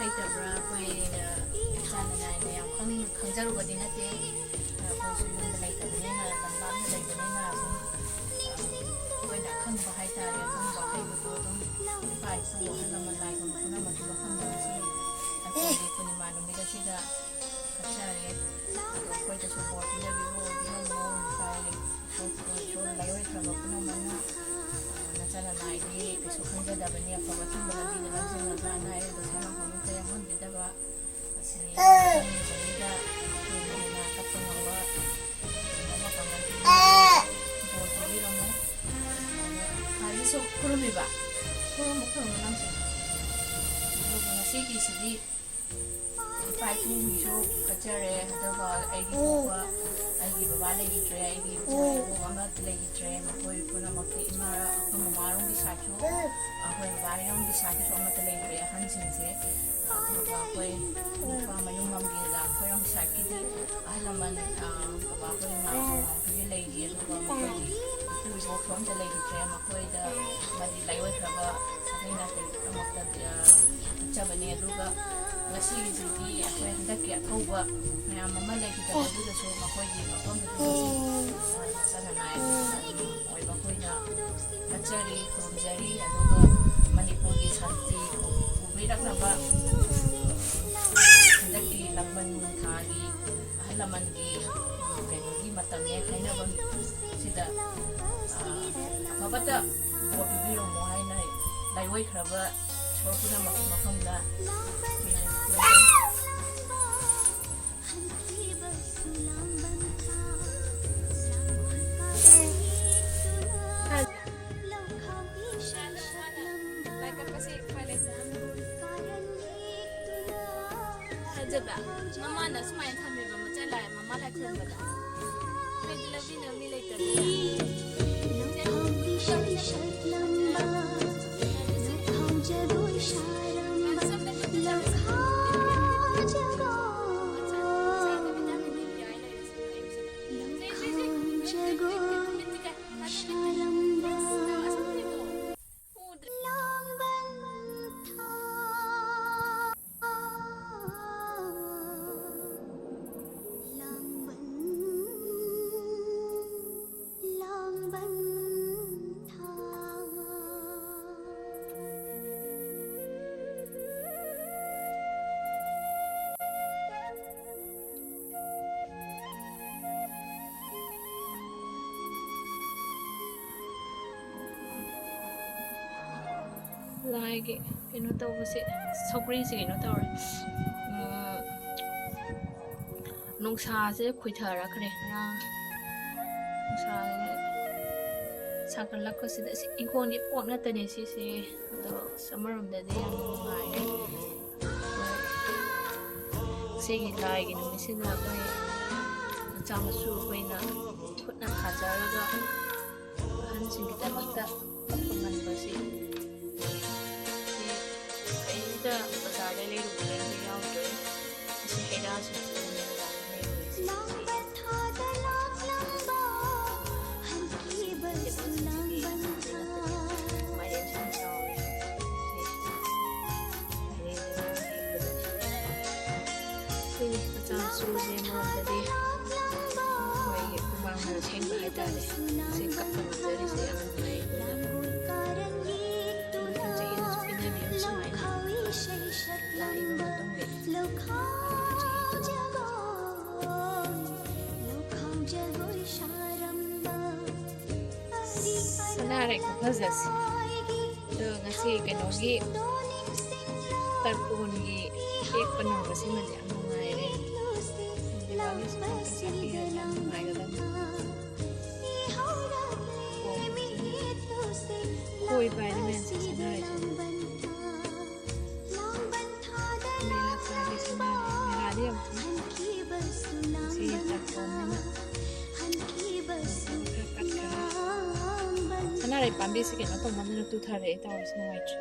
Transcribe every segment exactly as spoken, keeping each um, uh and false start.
ꯂꯩꯇꯕ꯭ꯔꯥ? ꯑꯩꯈꯣꯏ ꯏꯆꯥ ꯅꯅꯥꯏꯅ ꯌꯥꯝ ꯈꯪ- ꯈꯪꯖꯔꯨꯕꯗꯤ ꯅꯠꯇꯦ꯫ ꯑꯩꯈꯣꯏꯁꯨ ꯌꯨꯝꯗ ꯂꯩꯇꯕꯅꯤꯅ, ꯂꯝ ꯂꯥꯞꯅ ꯂꯩꯕꯅꯤꯅ ꯁꯨꯝ ꯑꯩꯈꯣꯏꯅ ꯑꯈꯪꯕ ꯍꯥꯏꯇꯥꯔꯦ, ꯑꯈꯪꯕ ꯑꯍꯩꯕꯗꯣ ꯑꯗꯨꯝ ꯏꯄꯥ ꯏꯄꯨ ꯑꯍꯜ ꯂꯃꯟ ꯂꯥꯏ ꯈꯨꯔꯨꯝꯕ ꯄꯨꯝꯅꯃꯛꯀꯤ ꯃꯐꯝꯗ ꯉꯁꯤ ꯑꯩꯈꯣꯏꯒꯤ ꯄꯨꯔꯅꯤꯃꯥ ꯅꯨꯃꯤꯠ ꯑꯁꯤꯗ ꯀꯠꯆꯔꯦ꯫ ꯑꯗꯣ ꯑꯩꯈꯣꯏꯗꯁꯨ ꯕꯣꯔ ꯄꯤꯅꯕꯤꯕ ꯑꯣꯏꯕꯤꯔꯝꯃꯣ꯫ ꯏꯄꯥ ꯏꯄꯨ ꯂꯥꯏꯑꯣꯏꯈ꯭ꯔꯕ ꯄꯨꯝꯅꯃꯛꯅ ꯅꯆꯥ ꯅꯅꯥꯏꯗꯤ ꯀꯩꯁꯨ ꯈꯪꯖꯗꯕꯅꯤ, ꯑꯐꯕ ꯑꯆꯨꯝꯕ ꯂꯝꯕꯤꯗ ꯂꯝꯖꯤꯡꯉꯒ ꯑꯅꯥ ꯑꯌꯦꯛ ꯗꯣꯛꯇꯔ ꯃꯐꯝ ꯑꯃꯠꯇ ꯌꯥꯎꯍꯟꯕꯤꯗꯕ꯫ ꯑꯁꯤ ꯃꯊꯪꯒꯤ ꯆꯍꯤꯗ ꯍꯦꯟꯅ ꯍꯦꯟꯅ ꯀꯠꯄ ꯉꯝꯕ ꯀꯨꯝꯕ ꯃꯄꯥꯡꯒꯜ ꯄꯤꯕꯤꯔꯝꯃꯨ꯫ ꯕꯣꯔ ꯄꯤꯕꯤꯔꯝꯃꯨ꯫ ꯑꯗꯨꯒ ꯍꯥꯏꯗꯤ ꯁꯨꯝ ꯈꯨꯔꯨꯝꯃꯤꯕ, ꯈꯨꯔꯨꯝꯕ ꯈꯨꯔꯨꯝꯕ ꯅꯪꯁꯦ꯫ ꯑꯗꯨꯒ ꯉꯁꯤꯒꯤꯁꯤꯗꯤ ꯏꯄꯥ ꯏꯄꯨꯒꯤꯁꯨ ꯀꯠꯆꯔꯦ, ꯑꯗꯨꯒ ꯑꯩꯒꯤ ꯄꯣꯛꯄ ꯑꯩꯒꯤ ꯕꯕꯥ ꯂꯩꯈꯤꯗ꯭ꯔꯦ, ꯑꯩꯒꯤ ꯏꯄꯨ ꯏꯕꯣꯛ ꯑꯃ ꯂꯩꯈꯤꯗ꯭ꯔꯦ꯫ ꯃꯈꯣꯏ ꯄꯨꯝꯅꯃꯛꯇꯤ ꯏꯃꯥ, ꯑꯩꯈꯣꯏ ꯃꯃꯥꯔꯣꯝꯒꯤ ꯁꯥꯏꯠꯁꯨ, ꯑꯩꯈꯣꯏ ꯕꯕꯥꯔꯣꯝꯒꯤ ꯁꯥꯏꯠꯀꯤꯁꯨ ꯑꯃꯠꯇ ꯂꯩꯇ꯭ꯔꯦ ꯑꯍꯟꯁꯤꯡꯁꯦ꯫ ꯑꯗꯨꯒ ꯑꯩꯈꯣꯏ ꯅꯨꯄꯥ ꯃꯌꯨꯝ ꯂꯝꯒꯤꯗ ꯑꯩꯈꯣꯏꯔꯣꯝ ꯁꯥꯏꯠꯀꯤꯗꯤ ꯑꯍꯜ ꯂꯃꯟ, ꯑ, ꯕꯕꯥ ꯑꯩꯈꯣꯏ ꯏꯃꯥ ꯏꯃꯥꯈꯣꯏꯗꯤ ꯂꯩꯔꯤ, ꯑꯗꯨꯒ ꯃꯈꯣꯏꯒꯤ ꯏꯄꯨ ꯏꯕꯣꯛꯁꯨ ꯑꯝꯇ ꯂꯩꯈꯤꯗ꯭ꯔꯦ꯫ ꯃꯈꯣꯏꯗ ꯑꯃꯗꯤ ꯂꯥꯏꯑꯣꯏꯈ꯭ꯔꯕ ꯑꯇꯩ ꯅꯥꯇꯩ ꯄꯨꯝꯅꯃꯛꯇ, ꯑ, ꯀꯠꯆꯕꯅꯤ꯫ ꯑꯗꯨꯒ ꯉꯁꯤꯒꯤꯁꯤꯗꯤ ꯑꯩꯈꯣꯏ ꯍꯟꯗꯛꯀꯤ ꯑꯊꯧꯕ ꯃꯌꯥꯝ ꯑꯃ ꯂꯩꯈꯤꯗꯕ ꯑꯗꯨꯗꯁꯨ ꯃꯈꯣꯏꯒꯤ ꯃꯐꯝꯗꯁꯨ ꯉꯁꯤ, ꯑ, ꯆꯠꯅꯉꯥꯏ ꯑꯣꯏꯕ ꯑꯩꯈꯣꯏꯅ ꯀꯠꯆꯔꯤ, ꯈꯨꯔꯨꯝꯖꯔꯤ꯫ ꯑꯗꯨꯒ ꯃꯅꯤꯄꯨꯔꯒꯤ ꯁꯥꯟꯇꯤ ꯄꯨꯕꯤꯔꯛꯅꯕ ꯍꯟꯗꯛꯀꯤ ꯂꯥꯡꯕꯟ ꯊꯥꯒꯤ ꯑꯍꯜ ꯂꯃꯟꯒꯤ ꯀꯩꯅꯣꯒꯤ ꯃꯇꯝꯅꯦ ꯍꯥꯏꯅꯕ ꯁꯤꯗ, ꯑ, ꯑꯐꯕꯇ ꯕꯣꯔ ꯄꯤꯕꯤꯔꯝꯃꯣ ꯍꯥꯏꯅ ꯂꯥꯏꯑꯣꯏꯈ꯭ꯔꯕ ꯏꯁꯣꯔ ꯄꯨꯝꯅꯃꯛꯀꯤ ꯃꯐꯝꯗ ꯊꯥꯖꯕ꯫ ꯃꯃꯥꯅ ꯁꯨꯃꯥꯏꯅ ꯊꯝꯃꯦꯕ ꯃꯆꯥ ꯂꯥꯏ, ꯃꯃꯥ ꯂꯥꯏ ꯈꯨꯔꯨꯝꯕꯗ꯫ ꯃꯤꯗꯤ ꯂꯧꯕꯤꯅꯕ ꯃꯤ ꯂꯩꯇꯕꯅꯤꯅ꯫ ꯂꯥꯏꯒꯤ ꯀꯩꯅꯣ ꯇꯧꯕꯁꯦ, ꯁꯧꯒ꯭ꯔꯤꯁꯦ ꯀꯩꯅꯣ ꯇꯧꯔꯦ, ꯎꯝ, ꯅꯨꯡꯁꯥꯁꯦ ꯈꯨꯏꯊꯔꯛꯈ꯭ꯔꯦ꯫ ꯉꯔꯥꯡ ꯅꯨꯡꯁꯥꯁꯦ ꯁꯥꯒꯠꯂꯛꯄꯁꯤꯗ, ꯑꯁꯤ ꯏꯪꯈꯣꯜꯒꯤ ꯄꯣꯠ ꯉꯥꯛꯇꯅꯦ ꯁꯤꯁꯦ꯫ ꯑꯗꯣ ꯑꯁ, ꯑꯃꯔꯣꯝꯗꯗꯤ ꯌꯥꯝ ꯅꯨꯡꯉꯥꯏꯔꯦ꯫ ꯁꯤꯒꯤ ꯂꯥꯏꯒꯤ ꯅꯨꯃꯤꯠꯁꯤꯗ ꯑꯩꯈꯣꯏ ꯃꯆꯥ ꯃꯁꯨ ꯑꯩꯈꯣꯏꯅ ꯈꯨꯠꯅ ꯊꯥꯖꯔꯒ ꯑꯍꯟꯁꯤꯡꯒꯤꯗꯃꯛꯇ ꯀꯞꯄ ꯉꯝꯕꯁꯤ, ꯁꯤ ꯀꯩꯝꯇ ꯕꯖꯥꯔꯗ ꯂꯩꯔꯨꯕ ꯀꯩꯝꯇ ꯌꯥꯎꯗ꯭ꯔꯦ꯫ ꯑꯁꯤ ꯍꯩ ꯔꯥꯁꯤꯡꯁꯤꯅꯅꯦ ꯕꯖꯥꯔꯗ ꯂꯩꯔꯨꯔꯤꯁꯦ꯫ ꯃꯥꯏꯔꯦꯟꯁꯨ ꯌꯥꯝ ꯆꯥꯎꯋꯦ꯫ ꯁꯤꯅꯤ ꯃꯆꯥ ꯃꯁꯨꯁꯦ ꯃꯔꯣꯝꯗꯗꯤ ꯑꯩꯈꯣꯏꯒꯤ ꯈꯨꯃꯥꯡꯅ ꯁꯦꯝꯕ ꯍꯥꯏꯇꯥꯔꯦ꯫ ꯁꯤ ꯀꯞꯄ ꯉꯝꯖꯔꯤꯁꯦ ꯌꯥꯝ ꯅꯨꯡꯉꯥꯏ꯫ ꯆꯍꯤꯗꯁꯨ ꯄꯤꯅꯕꯤꯌꯨ ꯁꯨꯃꯥꯏꯅ꯫ ꯂꯥꯛꯏꯕ ꯃꯇꯨꯡꯗ ꯁꯅꯥꯔꯩ ꯈꯨꯐꯖꯁꯦ꯫ ꯑꯗꯣ ꯉꯁꯤ ꯀꯩꯅꯣꯒꯤ ꯇꯔꯄꯣꯟꯒꯤ ꯍꯦꯛꯄ ꯅꯪꯕꯁꯤꯃꯗꯤ ꯌꯥꯝ ꯅꯨꯡꯉꯥꯏꯔꯦ꯫ ꯗꯤꯋꯥꯂꯤꯁꯨ ꯑꯝꯇ ꯆꯠꯄꯤꯔꯗꯤ ꯌꯥꯝ ꯅꯨꯡꯉꯥꯏꯒꯗꯕꯅꯤ꯫ ꯀꯣꯏꯕ ꯍꯥꯏꯗꯤ ꯃꯌꯥꯝꯁꯦ ꯁꯅꯥꯔꯩꯁꯦ꯫ ꯃꯦꯂꯥ ꯆꯥꯒꯦ ꯁꯅꯥꯔꯩ꯫ ꯃꯦꯂꯥꯗꯤ ꯌꯥꯝ ꯁꯤ ꯇꯔꯄꯣꯟꯅꯤꯅ꯫ ꯁꯅꯥꯔꯩ ꯄꯥꯝꯕꯤꯁꯤ ꯀꯩꯅꯣ ꯇꯧꯃꯟꯗꯅ ꯇꯨꯊꯔꯛꯑꯦ ꯇꯧꯔꯤꯁꯦ, ꯅꯨꯡꯉꯥꯏꯇ꯭ꯔꯦ꯫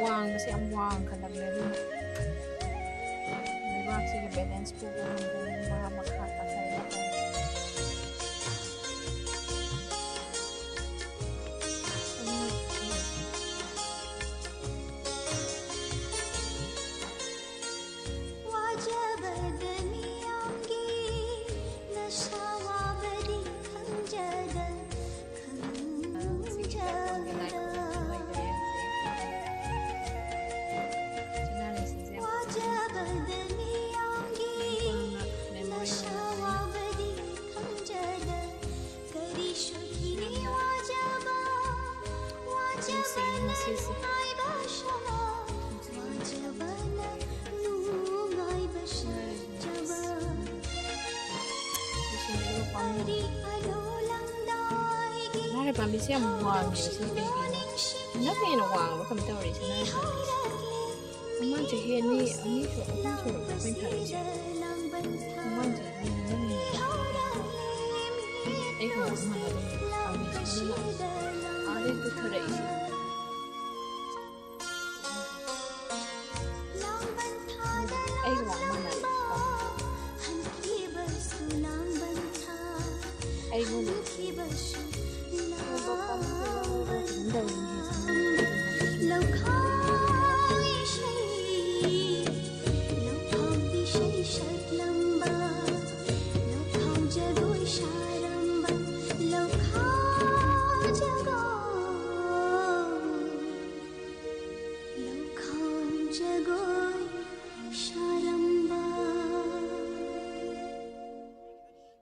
ꯋꯥꯡꯕꯁꯦ ꯌꯥꯝ ꯋꯥꯡꯈꯠꯂꯕꯅꯦ, ꯑꯗꯨꯅ ꯂꯩꯕꯥꯛꯁꯤꯒꯤ balance ꯄꯨꯕ ꯉꯝꯗꯅ ꯃꯥ ꯃꯈꯥ ꯇꯥꯊꯔꯛꯑꯦ꯫ ꯋꯥꯖꯕꯗ ꯃꯤꯌꯥꯝꯒꯤ ꯅꯁꯥ ꯋꯥꯕꯗꯤ ꯈꯪꯖꯗ, ꯈꯪꯖꯗ꯫ ꯋꯥꯖꯕꯗ ꯃꯤꯌꯥꯝꯒꯤ ꯅꯁꯥ ꯁꯤꯁꯦ꯫ ꯅꯥꯔꯩ ꯄꯥꯝꯕꯤꯁꯦ ꯌꯥꯝ ꯋꯥꯡꯉꯦꯕ, ꯁꯤ ꯀꯩꯒꯤꯅꯣ? ꯍꯟꯗꯛꯅ ꯍꯦꯟꯅ ꯋꯥꯡꯕ ꯀꯩꯅꯣ ꯇꯧꯔꯤꯁꯦ, ꯅꯥꯔꯩ ꯄꯥꯝꯕꯤꯁꯦ꯫ ꯃꯃꯥꯡ ꯆꯍꯤ ꯑꯅꯤ, ꯑꯅꯤ ꯁꯨ-, ꯑꯍꯨꯝ ꯁꯨꯔꯕ ꯑꯩꯈꯣꯏꯅ ꯊꯥꯔꯛꯏꯁꯦ꯫ ꯃꯃꯥꯡ ꯆꯍꯤ ꯑꯅꯤ, ꯍꯟꯗꯛꯅ ꯍꯦꯟꯅ ꯋꯥꯡꯉꯦ꯫ ꯑꯩꯒ ꯋꯥꯡꯕ ꯃꯥꯟꯅꯗꯕꯅꯦ, ꯄꯥꯝꯕꯤꯁꯤꯡꯗꯨꯅ ꯑꯥꯗꯩ ꯄꯨꯊꯔꯛꯏꯁꯦ꯫ ꯑꯩꯒ ꯋꯥꯡ ꯃꯥꯟꯅꯔꯦ꯫ ꯑꯩꯉꯣꯟꯗ ꯐꯖꯅ ꯇꯧꯔꯤꯅꯦ꯫